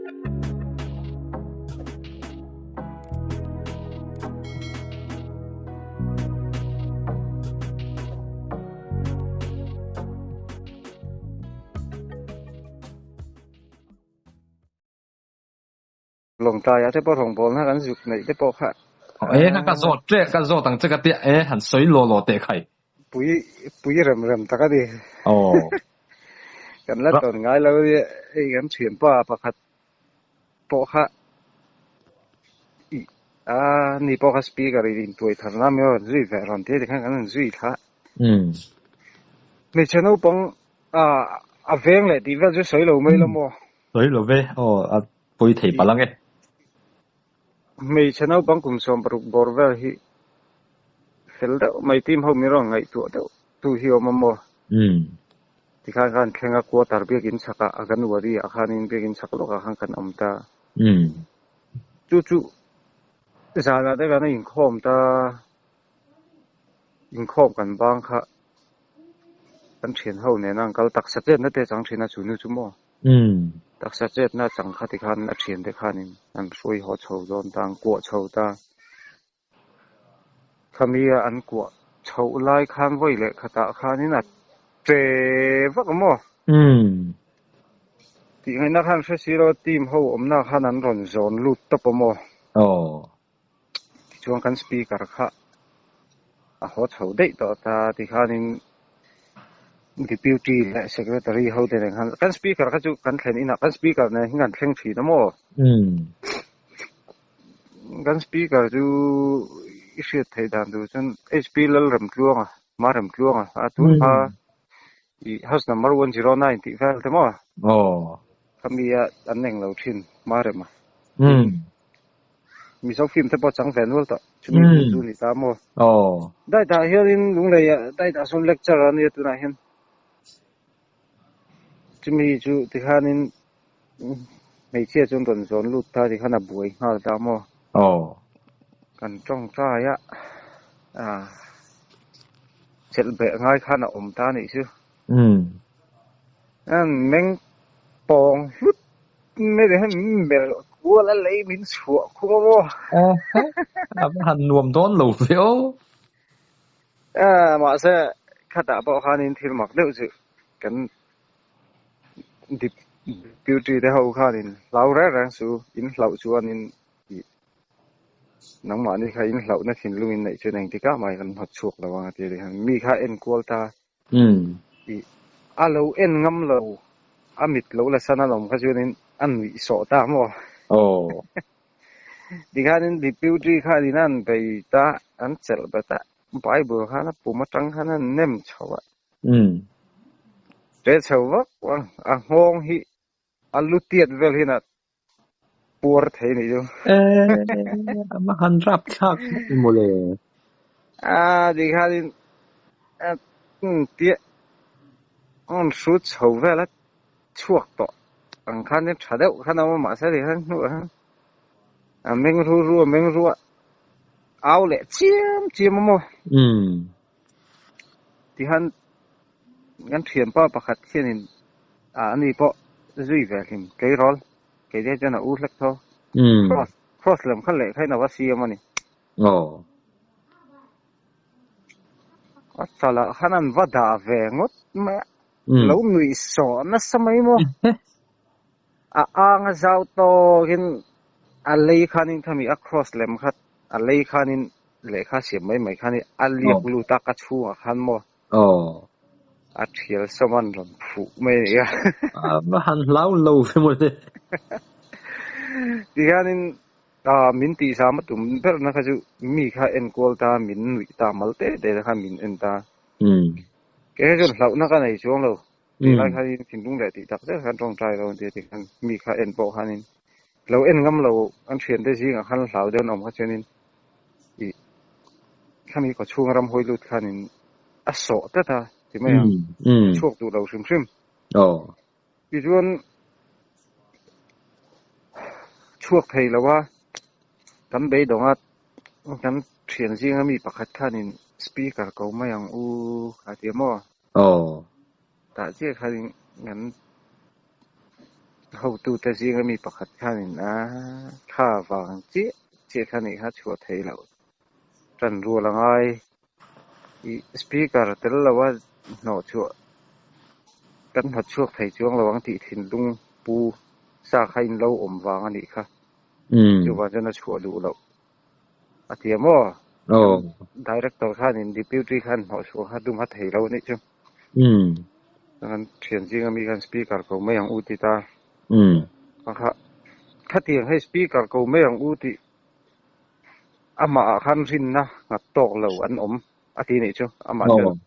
Lawngtlaiah te pawh rawngbawlna kan zuk neih te pawh kha. E kha ka zawt ṭek ka zawt ang che ka tia e han sawi law law teh khai. Pui pui rem rem tak a ni. Aw. Kan la tawn ngai lo nia hei kan thianpa pakhat pawh kha ih a ni pawh kha speaker in intuai thar na mi rawn zui ve rawn ti a tikhan kan rawn zui thla. Hmeichhe naupang a a veng leh tih vel chu sawi lo mai lo maw? Sawi lo ve aw a pawi thei palh ang e. Hmeichhe naupang kum 16 bawr vel hi fel deuh mai team ho min rawn ngaihtuah deuh tu hi awm a maw? Tikhan khan thleng a quarter biakin chhakah a kan wadi ah khanin biakin chhak lawkah khan kan awm ta. Chu chu zanah te kan inkhawm ta, inkhawm kan bang kha kan thian ho nena an kal taksa chetna te chang thin a chu nu chu maw? Taksa chetna chang kha tikhan a thian te khanin an hruai haw chho dawn ta, an kuah chho ta. Khami a an kuah chhoh lai khan vawi leh khatah khanin a che vak a maw? Tih ngaihna khan hre si lo team ho awmna khan an rawn zawn lut tawp a maw? Tichuan kan speaker kha a haw chho daih tawh ta tikhanin deputy leh secretary ho te nen khan kan speaker kha chu kan thlen inah kan speaker nen hian kan thleng thin a maw? Kan speaker chu i hriat theih dan tur chuan HP Lalremtluanga, Maremtluanga a tun hma i house number 109 tih vel te maw? Khami a an eng lo thin Marema. Mizo film te pawh chang ve nual tawh chumi hun chu ni ta maw? Daitah hianin Lunglei ah daitah sawn lecture a nia tunah hian chumi chu tikhanin Hmeichhia chuan rawn zawn lut ta tikhan a buai nghal ta maw? Aw. Kan tawngtai a, ah chelh beh ngai khan a awm ta anih chu. An meng pawng hlut mai leh hian min melh kual a lei min chhuah khum a maw? Aw he, a va han nuam dawn lo ve aw. Ah mahse khatah pawh khanin thil mak deuh chu kan Deputy te ho khanin hlau reng reng chu in hlauh chuanin ih nangmahni kha in hlauhna thinlung in neih chuan engtikah mah kan hnawt chhuak lo ang a ti a ti khan mi kha en kual ta ih a lo en ngam lo a mit lo la san a lawm kha chuanin a nuih sawh ta maw tikhanin deputy khanin an bei ta an chelh bet a Bible khan a pum atang khan a nem chho a. Ṭe chho vak vak a nghawng hi a lu tiat vel hian a puar thei anih chu. A va han rap thlak maw le. A tikhanin a tia a rawn hrut chho vel a chhuak tawh ang khanin tha deuh khan a awm a mahse tikhan hnuah khan a meng ru ru a meng ru a au leh chiam chiam a maw. Tihian kan thianpa pakhat hianin ah ani pawh zui ve hlim tleirawl kei te chuan a u hlek tho cross cross lam kha lehkha in a va siam a ni. A chalah khan an va dah ve ngawt mai a lo nuih sawh nasa mai maw a ang a zau tawkin a lei khanin khami a cross lem kha a lei khanin Lehkha siam mai mai khan i a liak lut a ka chhungah khan maw a thial sawm an rawn phuh mai a ni a. A va han hlau lo ve maw le. Tikhianin min tihzam a tum berna kha chu mi kha enkual ta min nuih ta mal te te khan min en ta. Kei kha chuan hlauhna ka nei chuang lo. Tih lai khanin thinlung leh tih tak zet khan tawngtai lo an ti a tikhan mi kha en pawh khanin lo en ngam lo an thiante zingah khan hlau deuh an awm kha chuanin ih khami kaw chhunga ram hawi lut khanin a sawh tlat a ti mai ang chhuak duh lo hrim hrim. Tichuan chhuak thei lo a kan beidawng a kan thian zinga mi pakhat khanin speaker ko mai ang u a ti a maw? Aw. Tah chiah khanin kan Hotute zinga mi pakhat khanin a kha vang chiah chiah kha nih kha chhuah theih loh tan rual a ngai. Ih speaker tel loa hnawh chhuah kan hnawt chhuak thei chuang lo ang tih thinlung pu sa kha in lo awm vang a nih kha. Chuvang chuan a chhuah duh loh a ti a maw? Director khanin deputy khan hnawh chhuah kha tum a thei lo a nih chu. Kan thian zinga mi khan speaker ko mai ang u ti ta. Kha khatiang hei speaker ko mai ang u tih amah ah khan rinna nghat tawk lo an awm a ti nih chu amah chuan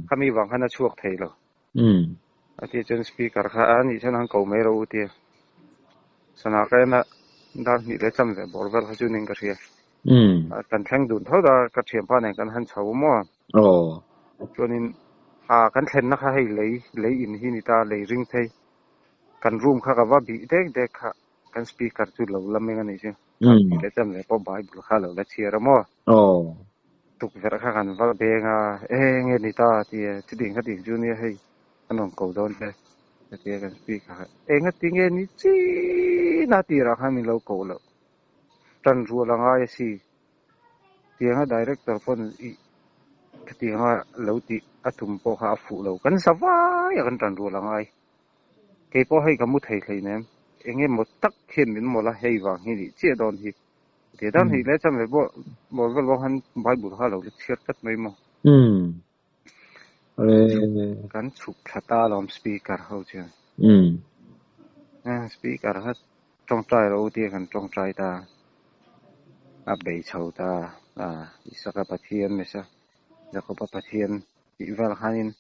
khami vang khan a chhuak thei lo. A ti chuan speaker kha a nih chuan an ko mai rawh u tia. Sana ka en a dar hnih leh cham ve bawr vel kha chu ning ka hria. Kan thleng dun tho ta ka thianpa nen kan han chho maw. Chuanin a kan thlenna kha hei lei lei in hi ni ta lei ring phei. Kan room kha ka va bih dek dek kha kan speaker chu lo la meng a nih chu. Dar hnih leh cham ve pawh bible kha lo la chhiar a maw. Tukverh kha kan va beng a, eng nge ni ta tia chutiang khatiang chu nia hei an rawn ko dawn che ka tia kan speaker kha enga ti nge ni chin a tirah khan min lo koh loh tan rual a ngai a si tianga director pawn ih khatianga lo tih a tum pawh kha a fuh lo kan za vai a kan tan rual a ngai keipawh hei ka mu thei hleinem eng emaw tak hian min mawlh a hei vang hi nih chiah dawn hi. Ti dan hi le cham ve pawh bawr vel bawk khan Bible kha lo la chhiar tlat mai maw. Umm. Kan chhuk thla ta alawm speaker ho chuan. Umm. Speaker kha tawngtai rawh u tia kan tawngtai ta. A bei chho ta. Isaka Pathian Mesa Jakoba Pathian tih vel khanin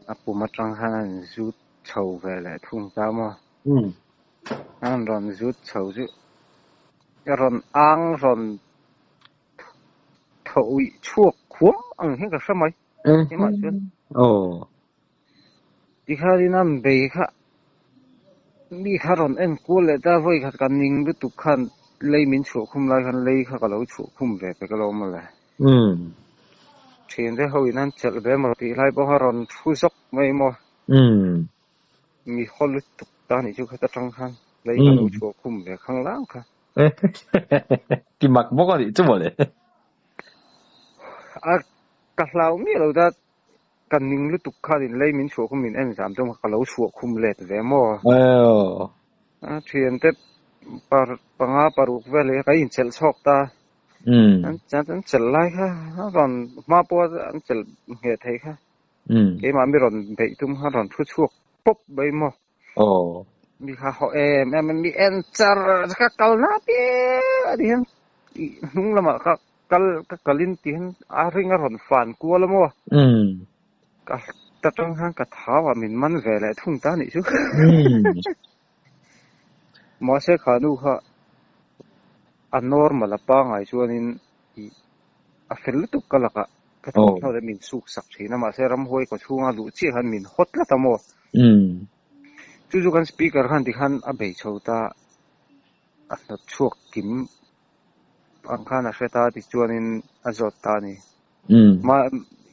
A pum atang khan an zut chho ve leh thung ta maw? An rawn zut chho chu a rawn ang rawn thaw uih chhuak khuam ang hian ka hre mai keimah chuan. Tikhanin an bei kha mi kha rawn en kual leh ta vawi khat ka ning lutuk khan lei min chhuah khum lai khan lei kha ka lo chhuah khum ve pek alawm mawle. Thiante ho in an chelh ve maw tih lai pawh a rawn thu zawk mai maw. Mi haw lutuk ta nih chu khata tang khan lei ka lo chhuah khum ve khang lang kha. Ti mak bawk a nih chu mawle. A ka hlau miah lo ta ka ning lutuk khan in lei min chhuah khum min en zam chu ka lo chhuah khum let ve maw. A thiante panga paruk vel hi ka inchelh chhawk ta. An an chelh lai kha a rawn hma pawha an chelh ngheh theih kha keimah mi rawn beih tum kha rawn thu chhuak pawp mai maw. Mi kha haw em em a mi en char ka kal na piang a ti hian ih hnung lamah ka kal ka kalin ti hian a ring a rawn fan kual a maw. Ka ta tang khan ka thau ah min man ve leh thung ta nih chu. Mahse kha nu kha a normal a pangai chuanin ih a fel lutuk ka lakah ka thawmhnaw te min suk sak thin a mahse ramhuai kaw chhunga luh chiah khan min haw tlat a maw. Chu chu kan speaker khan tikhan a bei chho ta a hnawt chhuak kim ang khan a hre ta tichuanin a zawt ta a ni. Ma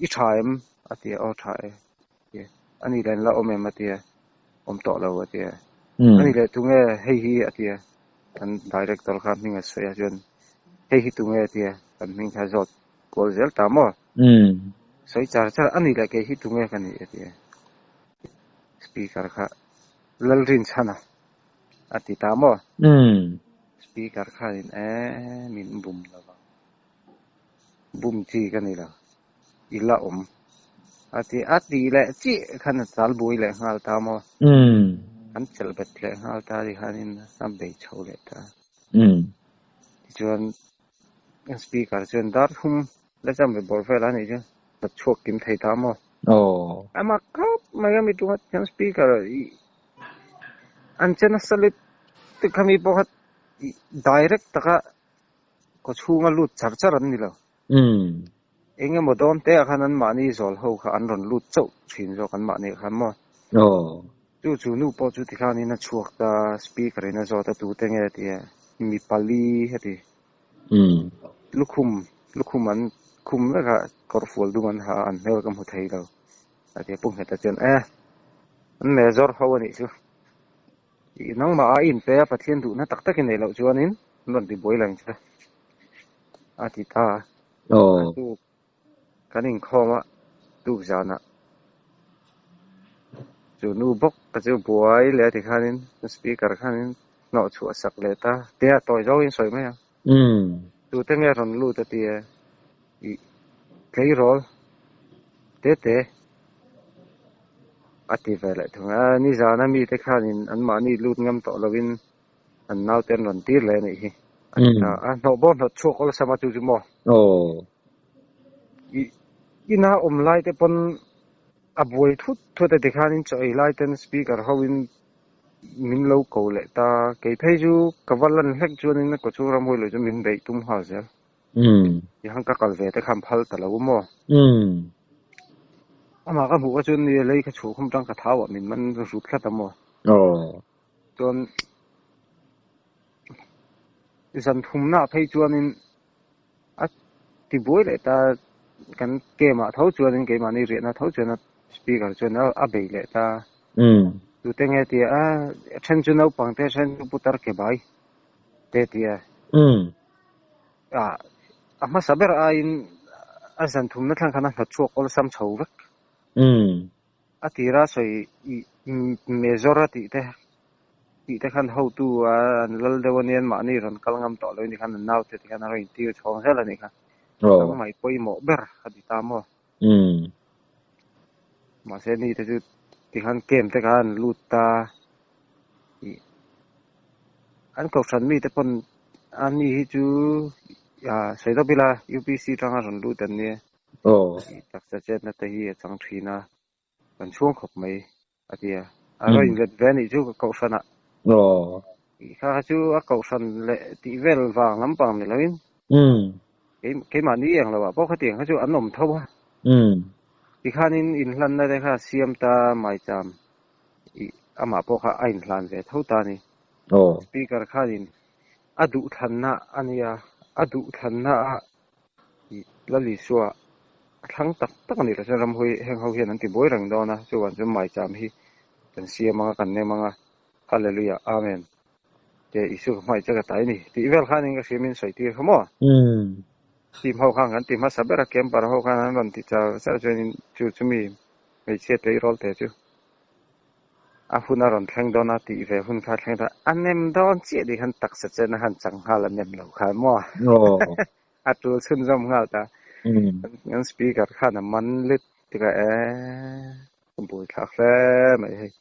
i tha em? A ti a, aw tha e. A ni leh an la awm em a ti a, awm tawh lo a ti a. A ni leh tunge hei hi a ti a, kan director kha hming a sawi a chuan hei hi tunge a ti a, kan hming kha zawt kual zel ta maw? Sawi char char a ni leh kei hi tunge ka ni a ti a. Speaker kha Lalrinchhana a ti ta maw? Speaker khanin e min bum lo vang, bum chi ka ni lo. I la awm a ti a ti leh chiah khan a chal buai leh nghal ta maw? An chelh bet leh nghal ta ti khanin a bei chho leh ta. Tichuan speaker chuan dar thum la cham ve bawr vel a nih chu a chhuak kim thei ta maw? A mak khawp mai a mi tunga hian speaker an che nasa lut khami pawh kha direct taka kaw chhunga lut char char an ni lo. Eng emaw dawn te ah khan anmahni zawl ho kha an rawn lut chauh thin zawk anmahni ah khan maw. Chu chu nu pawh chu tikhanin a chhuak ta, speaker in a zawt a tute nge a ti a, mi pali a ti. Lukhum, lukhum an khum vek a, kawrfual dum an ha a, an hmel ka hmu thei lo a ti a, Pu Ngheta chuan e, an mezawr ho a nih chu. I nangmah a inpe a Pathian duhna tak tak i neih loh chuanin an rawn ti buai lo ang che a ti ta a. A tuk kan inkhawm a tuk zanah chu nu bawk ka chu buai leh a ti khanin speaker khanin hnawh chhuah sak leh ta tia tawi zawngin sawi mai ang. Tute nge rawn lut a tia i tleirawl te te a ti ve leh thung a, nizana mite khanin anmahni lut ngam tawh lovin an naute an rawn tir leh a nih hi a ti ta a, hnawh bawr hnawt chhuak awlsam a chu chu maw? I ina awm lai te pawn a buai thut thut a ti khanin chaw ei lai ten speaker ho in min lo ko leh ta, kei phei chu ka va lan hlek chuanin a kaw chhung ram hawi lo chu min beih tum nghal zel. Tiang ka kal ve te khan phal ta lo maw? Amah ka hmuh kha chuan ni lei kha chhuah khum tang ka thau ah min man rut tlat a maw? Chuan zan thumna ah phei chuanin a ti buai leh ta kan camp ah tho chuanin keimahni riahna tho chuan a speaker chuan a bei leh ta. Tute nge tia a then chu naupang te then chu putar ke bai te tia. A hmasa ber aiin a zan thumna thlang khan a hnawt chhuak awlsam chho vek. A tira sawi Major a tih te tih te khan hotu a an lal deuh ania an mahni rawn kal ngam tawh lo ni khan an naute te khan a rawn intir chhawng zel a nih kha. Nangmah pawimawh ber a ti ta maw? Mahse ni te chu tikhan camp te kha an lut ta ih an kohhran mite pawn a ni hi chu ah sawi dawp ila UPC tanga rawn lut an nia ih taksa chetna te hi a chang thin a kan chhuang khawp mai a ti a a rawn inlet ve a nih chu kohhran ah ih kha kha chu a kohhran leh tih vel vang lampang ni loin Keimahni eng lo ah pawh khatiang kha chu an awm tho a. Tikhanin inhlanna te kha siam ta maicham ih amah pawh kha a inhlan ve tho ta a ni. Speaker khanin a duhthlanna a nia, a duhthlanna a ih Lal Isua a thlang tak tak a nih loh chuan ramhawi heng ho hian an ti buai reng dawn a, chuvang chuan maicham hi kan siam ang a, kan nem ang a, Hallelujah, Amen. Te Isua ka hmangaih che ka tai ni tih vel khan in ka hria min sawi tir kha maw? Team ho khan kan ti hmasa ber a, camper ho khan an rawn ti char char chuan in chu chumi hmeichhia tleirawl te chu a hun a rawn thleng dawn a tih ve hun kha a thleng dawn a nem dawn chiah tih khan taksa chen a han chang nghal a nem lo kha maw? A tul chhunzawm nghal ta. Kan speaker khan a man lit tikah eee ka buaithlak hle mai hei.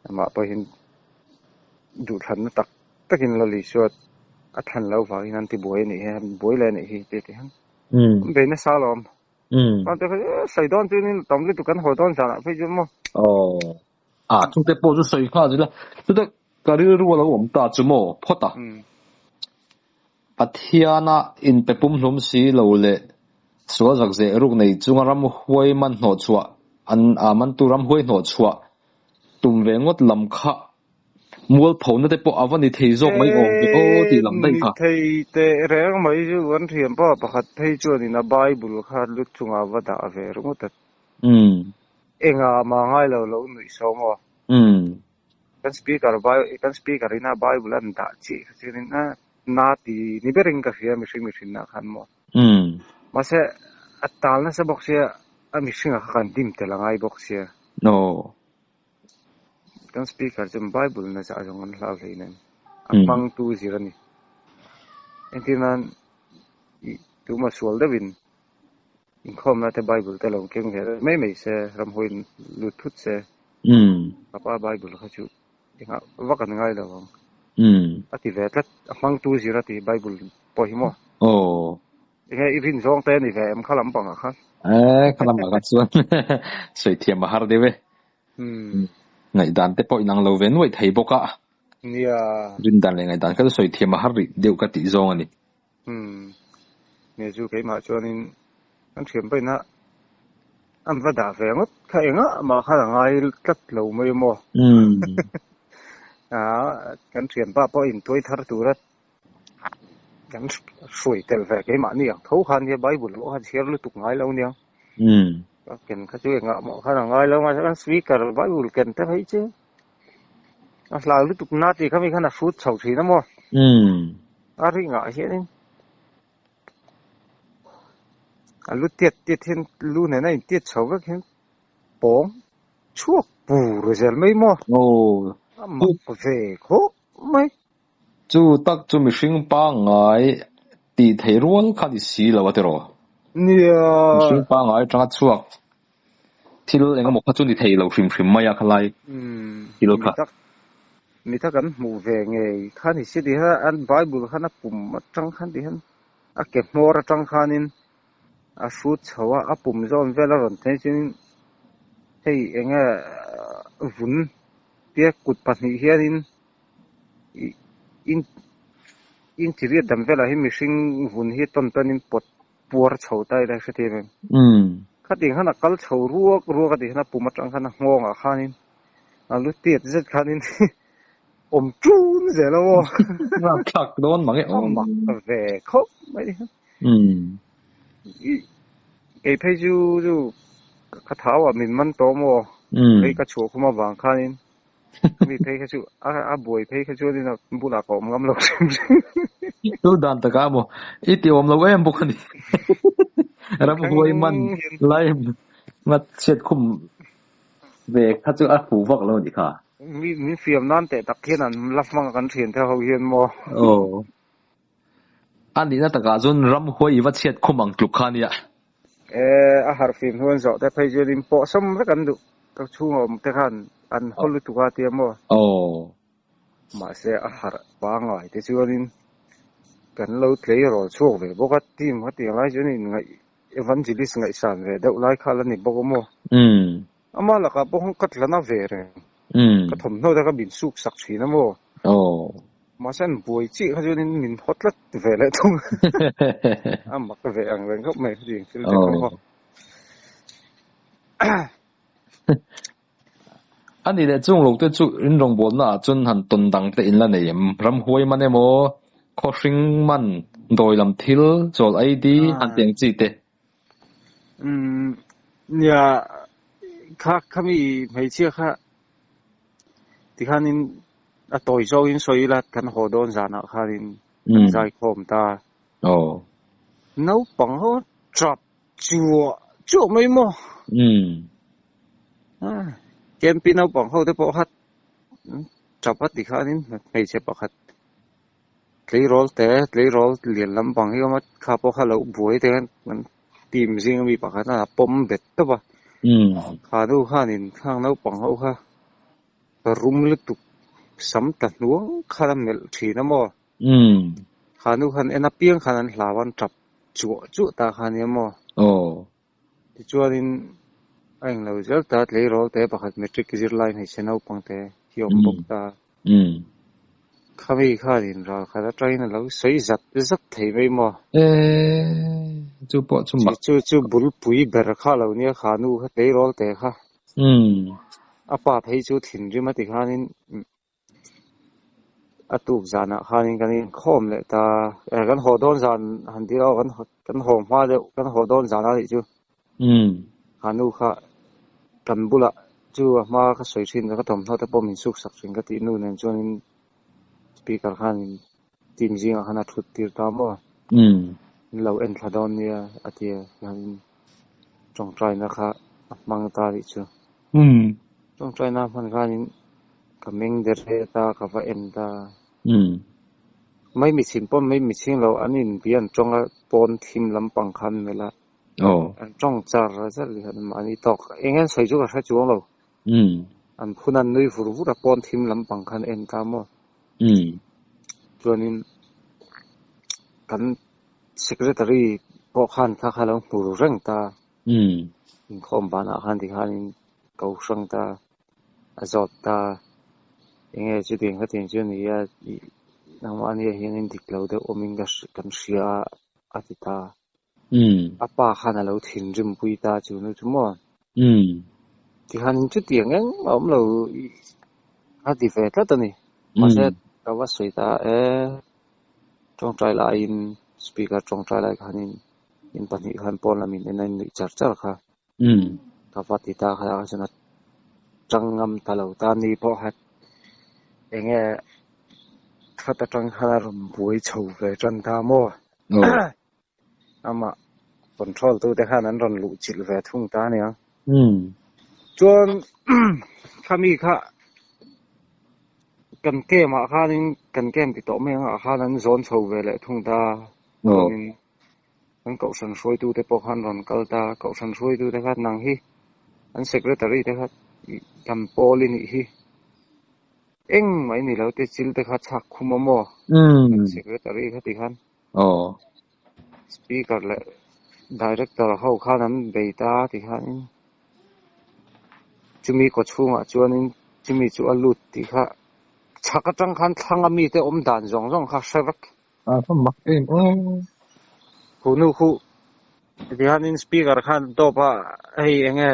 Amah pawhin duhthlanna tak takin Lal Isua a thlan loh vangin an ti buai a nih hi, an buai leh a nih hi tih ti hian an bei nasa alawm. Chuan te kha sawi dawn chu nin tam lutuk kan haw dawn zanah phei chuan maw. Aw. A chungte pawh chu sawi nghal zela chutah ka rilru a lo awm ta chu maw phawt a. Pathiana inpe pumhlum si lo leh sual zak zeh ruk nei chunga ramhuai man hnawhchhuah an a mantu ramhuai hnawhchhuah tum ve ngawt lam kha mualphona te pawh a va ni thei zawk mai awm ve aw tih lam daih kha. Ni thei teh reng mai chu kan thiam pa pakhat phei chuanin a Bible kha lut chungah a va dah ve ringawt a. Engah mah ngai lo lo nuih sawm aw. Kan speaker kan speaker ina bible an dah chiah kha chuanin a na ti ni berin ka hria mihring mihrinna khan maw. Mahse a tal nasa bawk sia a mihringa kha kan dim tel a ngai bawk sia. Kan speaker chuan bible na zah zawng an hlau hlei nen a hmangtu zir a ni. Entir nan ih tuma sual deuhin Inkhawmna te Bible te lo keng ve mai mai se, ramhuai lut thut se. Papa Bible kha chu engah vak an ngai lo ang. A ti ve tlat, a hmangtu zir a ti Bible pawh hi maw? Enge i rin zawng te a ni ve em kha lampangah khan? Kha lampangah khan chuan sawi thiam a har deuh e. Ngaihdan te pawh inang lo ve nuaih thei bawk a. Nia. Rindan leh ngaihdan kha chu sawi thiam a har rih deuh ka tih zawng a ni. Umm, nge chu keimah chuanin kan thiam paina an va dah ve ngawt kha engah mah khan a ngai tlat lo mai maw? Ah, kan thianpa pawh intuai thar tura kan hruai tel ve keimah ni ang tho khan nia Bible pawh kha chhiar lutuk ngai lo nia. Ka ken kha chu engah mah khan a ngai lo mahse kan speaker Bible ken te phei chu. A hlau lutuk na tih kha mi khan a hrut chho thin a maw? A ringah hianin a lu tiat tiat hian lu nena intiat chho vek hian pawng chhuak bur zel mai maw? A mak ve khawp mai. Chu tak chu mihring pangngai tih theih rual kha ni si lo a tiraw? Nia. Mihring pangngai atanga chhuak thil eng emaw kha chu ni thei lo hrim hrim mai a khalai thil kha. Mi tak an hmuh ve ngei kha ni si tih kha an Bible khan a pum atang khan tih khan a ke hmawr atang khanin a hrut chho a, a pum zawn vel a rawn thleng chuanin hei eng nge vun tia kut pahnih hianin in in chiriat dam velah hi mihring vun hi tawn tawnin pawt puar chho ta ila hrethiam em? Khatiang khan a kal chho ruak ruak a tih khan a pum atang khan a nghawngah khanin a lu tiat zet khanin awm ṭun zel a aw. Rapthlak dawn mang e aw. A mak ve khawp mai. Kei phei chu chu ka thau ah min man tawh maw? Hei ka chhuah khum avang khanin Mi phei kha chu a buai phei kha chuan in a bulah ka awm ngam lo hrim hrim. Chu dan taka maw i ti awm lo em bawk a ni. Ramhuai man lai mat chhiat khum ve kha chu a fuh vak lo a nih kha. Mi min fiam nan teh tak hian an la hmang a kan thian te ho hian maw. Aw. A nihna takah chuan ramhuai i va chhiat khum ang tluk kha a nia. E, a harh fim hnuan zawh te phei chuan in pawh sawm vek an duh. Ka chhunga awm te khan an haw lutuk a tia maw? Aw. Mahse a harh pangngai te chuanin kan lo tleirawl chhuak ve bawk a, team kha tiang lai chuan in ngaih evangelist ngaihsan ve deuh lai kha la ni bawk a maw? Ama lakah pawh ka tla na ve reng. Ka thawmhnaw te kha min suk sak thin a maw? Aw. Mahse an buai chiah kha chuanin min haw tlat ve leh thung. A mak ve ang reng khawp mai hetiang thil te kha maw. A nih leh chung lo te chu in rawngbawlna ah chuan han tawn dang te in la nei em? Ramhuai man emaw, khawhring man, dawi lam thil, chawl ID han tih ang chi te. Umm nia kha khami hmeichhia kha tikhanin a tawi zawngin sawi ila kan haw dawn zanah khanin kan zaikhawm ta. Aw. Naupang ho tap chuah chuah mai maw? Campy naupang ho te pawh kha tap a tikhanin hmeichhe pakhat Tleirawl te, tleirawl lian lampang hi a awm a, kha pawh kha lo buai te khan an team zinga mi pakhat a pawm bet tawp a. Kha nu khanin khang naupang ho kha rum lutuk sam ta hnuang khan a melh thin a maw? Kha nu khan en apiang khan an hlau a, an tap chuah chuah ta kha nia maw? Tichuanin a englo zel ta, tleirawl te pakhat matric zirlai hmeichhe naupang te hi a awm bawk ta. Khami khanin ral khat atangin a lo sawi zat zat thei mai maw? Chu pawh chu mak. Chu chu bulpui ber kha lo nia kha nu kha tleirawl te kha. A pa phei chu thinrim a ti khanin A tuk zanah khanin kan inkhawm leh ta, kan haw dawn zan han ti lo, kan haw hma deuh, kan haw dawn zan a nih chu. Kha nu kha kan bulah chu a hma ka sawi thin ka thawmhnaw te pawh min suk sak thin ka tih nu nen chuanin speaker khanin team zingah khan a thut tir ta maw? Min lo en thla dawn nia a ti a, tihianin tawngtaina kha a hmang ta a nih chu. Tawngtaina hman khanin ka meng der ret a, ka va en ta. Mai michhin pawh mai michhing lo, an inbia an tawng a, pawn thim lampang khan melh a. An tawng char zar leh an mahni tawk. Eng an sawi chu ka hre chuang lo. An phun an nui vur vur a, pawn thim lampang khan en ta maw. Chuanin kan secretary pawh khan kha kha lo hmu ru reng ta. Inkhawm banah khan tikhanin ko hrang ta, a zawt ta, enge chutiang khatiang chu a ni a, nangmah ania hianin dik lo deuh awmin ka kan hria a, a ti ta. A pa khan a lo thinrim pui ta chu nu chu maw? Tikhanin chutiang engmah awm lo a ti ve tlat a ni. Mahse ka va sawi ta e, tawngtai laiin speaker tawngtai lai khanin In pahnih khan pawn lamin en a in nuih char char kha. Ka va ti ta kha a chuan a tang ngam ta lo ta ni pawh kha. Enge khat atang khan a rawn buai chho ve tan ta maw? Amah control tu te khan an rawn luh chilh ve thung ta ania. Chuan khami kha kan camp ah khanin kan camp ti tawh mai ang ah khan an zawn chho ve leh thung ta. Chuanin kan kohhran hruaitu te pawh khan rawn kal ta. Kohhran hruaitu te khan nang hi an secretary te kha kan pawl i nih hi. Eng mai ni lo te chil te kha chhak khum a maw? Kan secretary kha ti khan. Speaker leh director ho khan an bei ta ti khanin chumi kaw chhungah chuanin chumi chu a lut tih kha chhak atang khan thlang a mite awm dan zawng zawng kha hre vek. A va mak em aw. Khu nu khu ti khanin speaker khan tawp a hei enge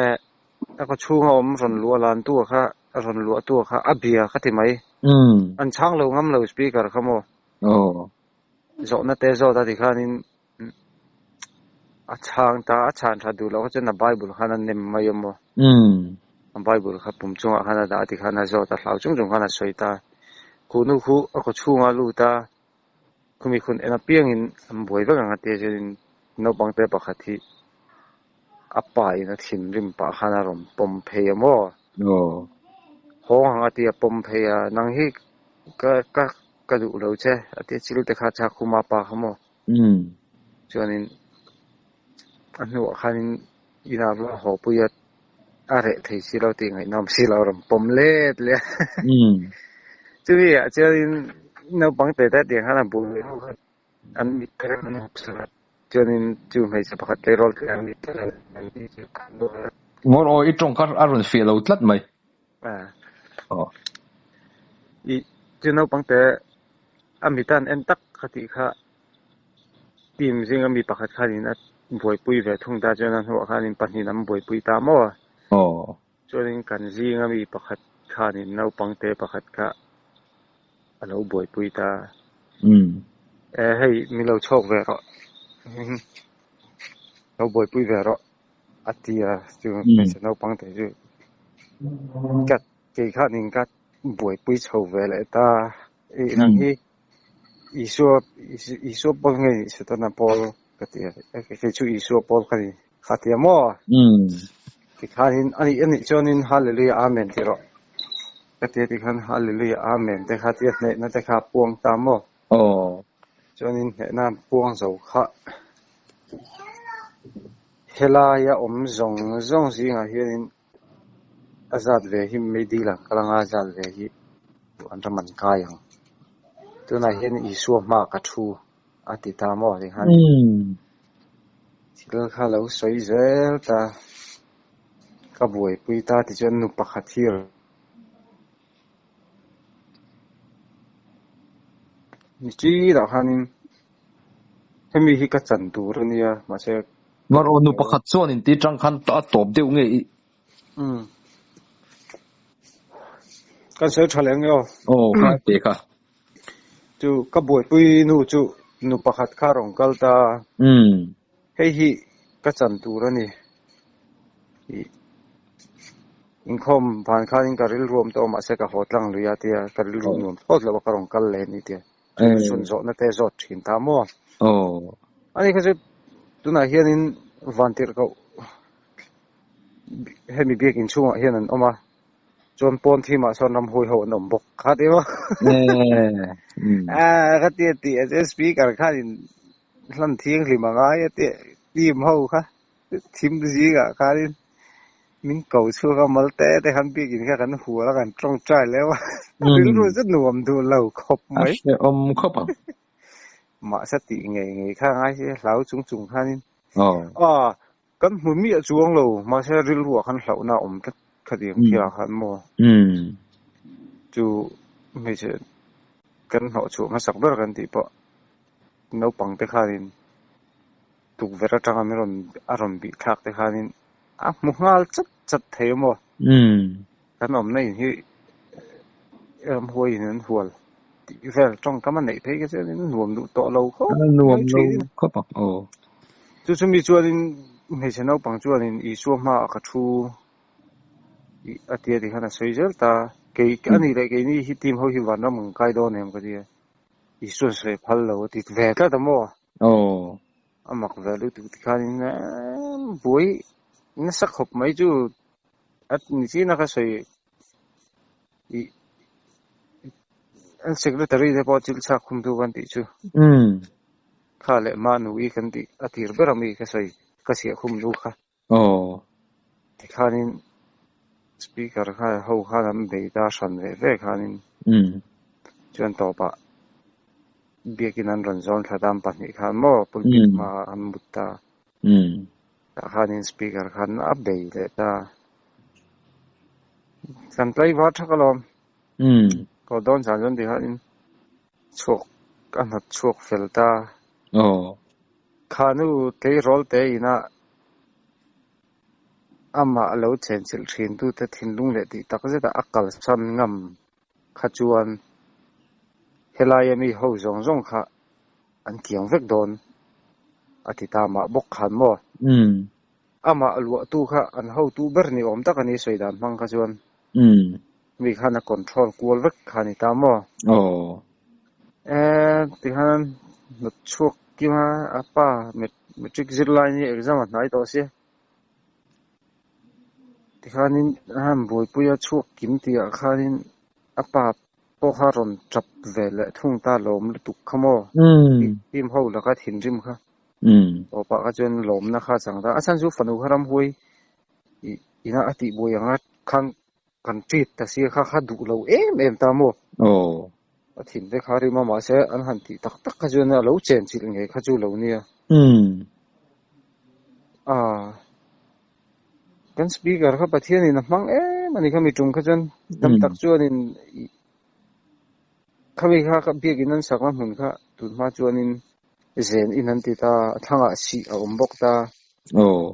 a kaw chhunga awm rawn luah lan tu kha rawn luah tu kha a bia ka ti mai. An chhang lo ngam lo speaker kha maw. Zawhna te zawt a ti khanin a chhang ta a chhan tha duh loh kha chuan a bible khan a nem mai a maw. A bible kha pum chungah khan a dah a ti khan a zawt a hlau chung chung khan a sawi ta. Khuh nu khu a kaw chhungah a lut a, khumi khun en apiangin an buai vek ang a tia chuanin naupang te pakhat hi a pa in a thinrim pah khan a rawn pawm phei a maw. Hawng ang a tia pawm phei a, nang hi ka ka ka duh lo che a tia chil te kha chak khuma pa kha maw. Chuanin a hnuah khanin inah va haw pui a a reh thei si lo tih ngaihnawm si lo a rawn pawm let leh a. Chumi ah chuanin naupang te te tiang khan a bul leh ho kha an mit te an hawp sak a. Chuanin chu hmeichhe pakhat tleirawl te an mit te an ti chu an duh a. Ngawr aw i tawng kha a rawn fiah lo tlat mai. I chu naupang te a mit an en tak kha tih kha team zinga mi pakhat khanin a buaipui ve thung ta chuan a hnuah khanin pahnih an buaipui ta maw a. Chuanin kan zinga mi pakhat khanin naupang te pakhat kha a lo buaipui ta. E hei mi lo chhawk ve rawh. Lo buaipui ve rawh a ti a chu hmeichhe naupang te chu ka kei khanin ka buaipui chho ve leh ta. I nang hi Isua Isua pawl nge nih Setana pawl ka ti a, kei chu Isua pawl ka ni kha ti a maw? Tikhanin a nih a nih chuanin Hallelujah Amen ti rawh ka ti a tikhan Hallelujah Amen te kha tia hnehna te kha a puang ta maw? Chuanin hnehna an puang zo kha helaia awm zawng zawng zingah hianin A zat ve hi meidil ang kal anga a zat ve hi an ram an kai ang. Tunah hian Isua hma ka thu a ti ta maw ti khan thil kha lo sawi zel ta ka buaipui ta ti chuan nu pakhat hi ni chilah khanin hemi hi ka chan tur a nia mahse Mar aw nu pakhat chuan in tih tang khan a tawp deuh nge i. Umm. Kan sawi tha leh ang nge aw. Aw kha te kha. Chu ka buaipui nu chu nu pakhat kha rawn kal ta. Umm. Hei hi ka chan tur a ni. Ih inkhawm van khanin ka rilru awm tawh mahse ka haw tlang lui a tia ka rilru nuam thlawt lo a ka rawn kal leh a ni tia. Chu chhun zawhna te zawt thin ta maw? Ani kha chu tunah hianin vantirhkoh hemi biakin chhungah hian an awm a, chuan pawn thimah sawn ramhuai ho an awm bawk kha ti maw? Kha tia tih a che speaker khanin hlan thianghlim a ngai a tia team ho kha thim zingah khanin min ko chhuak a mal te te khan biakin kha kan hual a kan tawngtai leuh a rilru chu nuam duh lo khawp mai. A hrehawm khawp ang. Mahse tih ngei ngei kha ngai se hlau chung chung khanin aw kan hmu miah chuang lo mahse rilruah khan hlauhna a awm tlat khatiang thilah khan maw chu hmeichhe kan hnawh chhuah hmasak ber kan tih pawh naupang te khanin tukverh atanga min rawn a rawn bih thlak te khanin a hmu nghal chat chat thei a maw? Kan awmna in hi ramhuai in an hual tih vel tawngkam a neih phei kha chuanin nuam duh tawh lo khawp mai thin in. Khawp ang aw. Chu chumi chuanin hmeichhe naupang chuanin Isua hmaah ka thu a tia tikhan a sawi zel ta. Kei ani leh keini hi team ho hi vanram kan kai dawn em ka ti a, Isuan sawi a phal lo a ti ve tlat a maw? Aw. A mak ve lutuk tikhanin buai nasa khawp mai chu a ni chin a ka sawi ih an secretary te pawh chil chhak khum tu kan tih chu. Kha leh Manui kan tih a tir ber ami ka sawi ka chhiah khum nu kha. Aw. Tikhanin speaker kha ho khan an bei ta hran ve ve khanin chuan tawpah biakin an rawn zawn thla tan pahnih khan maw pulpit hmaah an mut ta. Tah khanin speaker khan a bei leh ta. Kan tlaivar thak alawm. Ko dawn zan chuan tikhanin chhuak a hnawt chhuak fel ta. Aw. Khanu tleirawl te ina amah lo chenchilh thintute thinlung leh tih tak zeta a kalsan ngam kha chuan helaia mi ho zawng zawng kha an kiang vek dawn a ti ta mah bawk khan maw? Amah luahtu kha an hotu ber ni awm tak a ni sawi dan hmang kha chuan mi khan a control kual vek kha a ni ta maw? Aw. E tikhan hnawt chhuak kima a pa matric zirlai ni exam a hnai tawh sia. Tikhanin a han buaipui a chhuak kim tihah khanin a pa pawh kha rawn tap ve leh thung ta lawm lutuk kha maw? Team ho laka thinrim kha. Tawpah kha chuan lawmna kha a chang ta. A chhan chu fanu kha ramhuai ina a tihbuai anga khan kan treat ta sia kha kha duh lo em em ta maw? Aw. A thin te kha rim a mahse an han tih tak tak kha chuan a lo chen chilh ngei kha chu lo nia. A kan speaker kha Pathianin a hmang em a ni kha mi tum kha chuan tam tak chuanin khami kha ka biakin an sakna hmun kha tun hma chuanin zen in an ti ta a thlangah sih a awm bawk ta. Aw.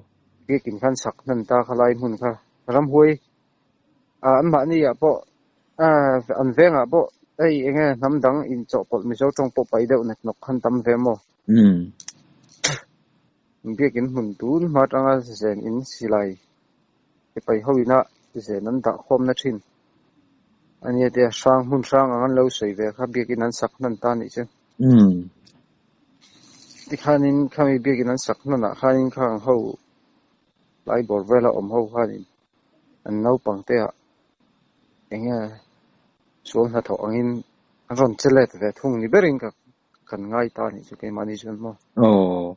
Biakin khan sak hnan ta khalai hmun kha ramhuai anmahni ah pawh an vengah pawh hei enge hnam dang inchawhpawlh Mizo tawng pawh pai deuh nek nawk khan tam ve maw? Biakin hmun tun hma atanga zen in silai sipai ho ina zen an dah khawmna thin a nia tia hrang hmun hrang ang an lo sawi ve kha biakin an sak hnan ta anih chu. Tikhanin khami biakin an sak hnanah khanin khang ho lai bawr vela awm ho khanin an naupang te ah enge sual hnathawh angin an rawn che let ve thung ni berin ka kan ngai ta anih chu keimahni chuan maw. Aw.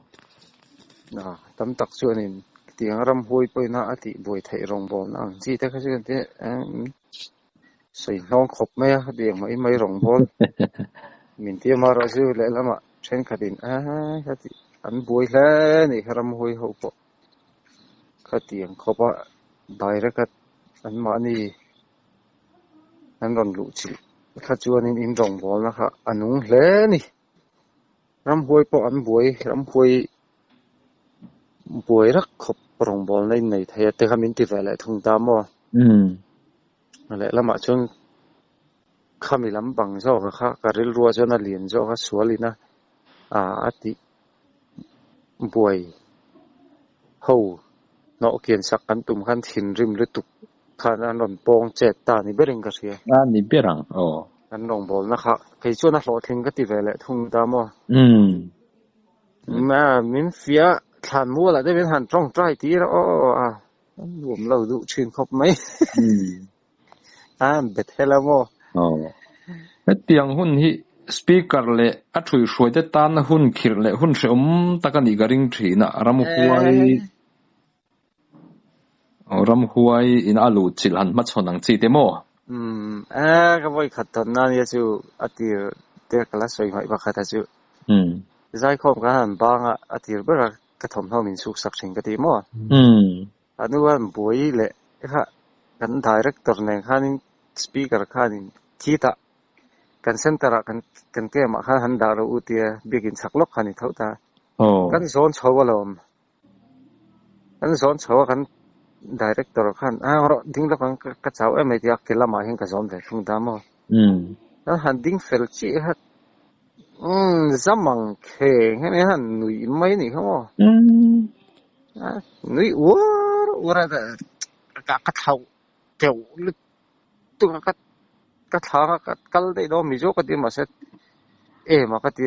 Na tam tak chuanin tiang ramhuai pawhin a tih buai theih rawngbawlna ang chi te kha chu kan ti sawi hnawng khawp mai a tiang mai mai rawngbâwl min ti amaherawh chu lehlamah thenkhatin a khati an buai hle a nih kha ramhuai ho pawh. Khatiang khawpa direct a anmahni an rawn luh chilh kha chuanin in rawngbawlna kha a nung hle a ni. Ramhuai pawh an buai, ramhuai buai rak khawp rawngbawlna in nei thei a te kha min ti ve leh thung ta maw? Lehlamah chuan khami lampang zawk kha ka rilruah chuan a lian zawk a sualin a a tih buai ho hnawh kian sak kan tum khan thinrim lutuk khan an rawn pawng chet ta ni berin ka hria. A ni ber ang aw. Kan rawngbawlna kha kei chuan a hlawhtling ka ti ve leh thung ta maw? Min fiah thlan mualah te min han tawngtai tir a aw a an nuam lo duh thin khawp mai. A Bethel a maw? Aw. Hetiang hun hi Speaker leh a ṭhuihruaite tana hun khirh leh hun hrehawm tak a nih ka ring ṭhin a, ramhuai ramhuai in a luh chilh han hmachhawn ang chi te maw? Umm e ka vawi khat tawn na nia chu a tir te ka la sawi hmaih pakhat a chu. Zaikhawm kan han bang a, a tir ber a ka thawmhnaw min suk sak thin ka ti maw? A hnu a buai leh kha kan director nen khanin speaker khanin khitah kan center ah kan kan camp ah khan han dah rawh u tia biakin chhak lawk kha a ni tho ta. Kan zawn chho alawm. Kan zawn chho a kan director khan a rawh ding lawk ang ka chau em mai tia ke lamah hian ka zawn ve thung ta maw. Kan han ding fel chiah kha umm zamang kheng hemi han nuih mai a nih kha maw. Nui uar uar a ka thlauh teuh lutuk a ka. ka thlang a ka kal daih dawn mi zawk a ti mahse em a ka ti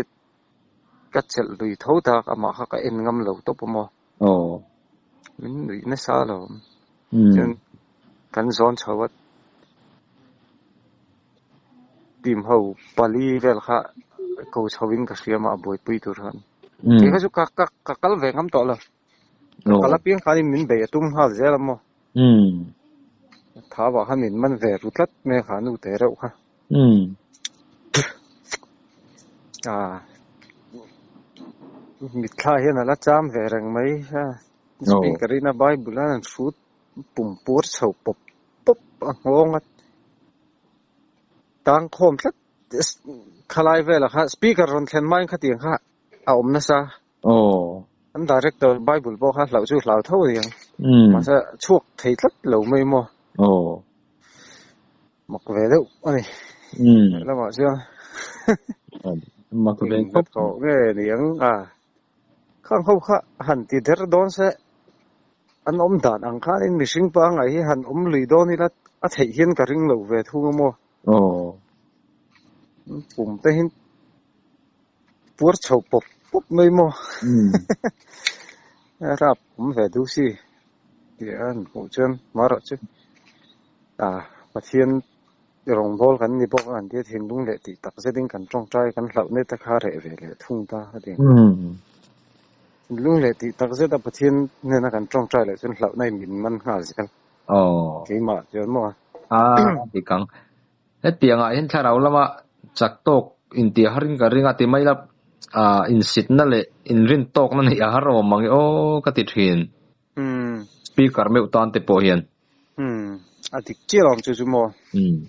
ka chelh lui tho tak amah kha ka en ngam lo tawp a maw. Aw. Min nuih nasa lo. Chuan kan zawn chho a team ho pali vel kha ko chho in ka hria mah a buaipui tur khan. Kei kha chu ka ka ka kal ve ngam tawh lo. Ka kal apiang khanin min bei a tum nghal zel a maw. Thau ah khan min man ve ru tlat mai a kha nu te reuh kha. Mitthla hian a la cham ve reng mai a. Speaker in a Bible a an hrut pum puar chho pawp pawp a nghawng a tang khawm tlat khalai velah kha speaker rawn thlen hmain khatiang kha a awm nasa. Aw. An director Bible pawh kha hlauh chu hlau tho aniang. Mahse chhuak thei tlat lo mai maw. Aw. Mak ve deuh a ni. Lamah chuan. Mak ve khawp. Tawh nge niang a. Khang ho kha han ti der dawn se an awm dan ang khanin mihring pangngai hi han awm lui dawn ila a theih hian ka ring lo ve thung a maw. Aw. Pum te hi Puar chho pawp pawp mai maw? Rap awm ve duh si tih a han hmuh chuan marawh chu ah Pathian rawngbâwl kan ni bawk a han tia thinlung leh tih tak zetin kan tawngtai kan hlauh neta kha reh ve leh thung ta a ti. Thinlung leh tih tak zeta Pathian hnena kan tawngtai leh chuan hlauhna in min man nghal zel. Keimah chuan maw? A dik ang. Hetiangah hian thlarau lama chak tawk inti harin ka ring a ti mai la, ah insitna leh inrin tawkna neih a har awm ang e aw ka ti thin. Speaker meuh tan te pawh hian. Umm, a dik chiah awm chu chu maw? Umm.